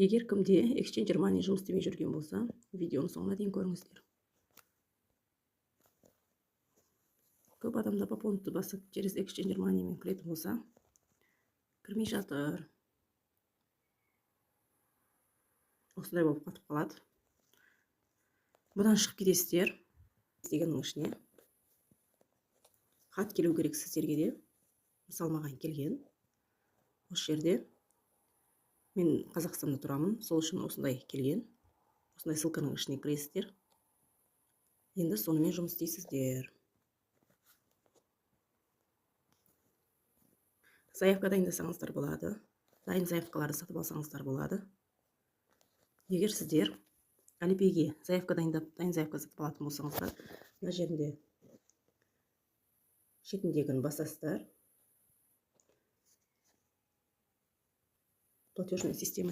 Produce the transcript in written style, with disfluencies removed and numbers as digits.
Егер кімде Exchanger Money жұмыс істемей жүрген болса, видеоның соңына дейін көріңіздер. Көп адамда пополнить басып, через Exchanger Money мен кіретін болса, кірмей жатыр. Осындай болып қатып қалады. Бұдан шығып кетесіздер дегеннің ішіне хат келу керек сіздерге де. Мысалы, маған келген. Осы жерде мен Қазақстанда тұрамын, сол үшін осындай келген. Осындай ссылканың ішіне кіресіздер. Енді сонымен жұмыс істейсіздер. Заявка дайындасаңыздар болады. Дайын заявкаларды сатып алсаңыздар болады. Егер сіздер Alipay'ге заявка дайындап, дайын заявка сатып алатын болсаңыздар, мына жерінде шетіндегіні басасыздар. Платежная система.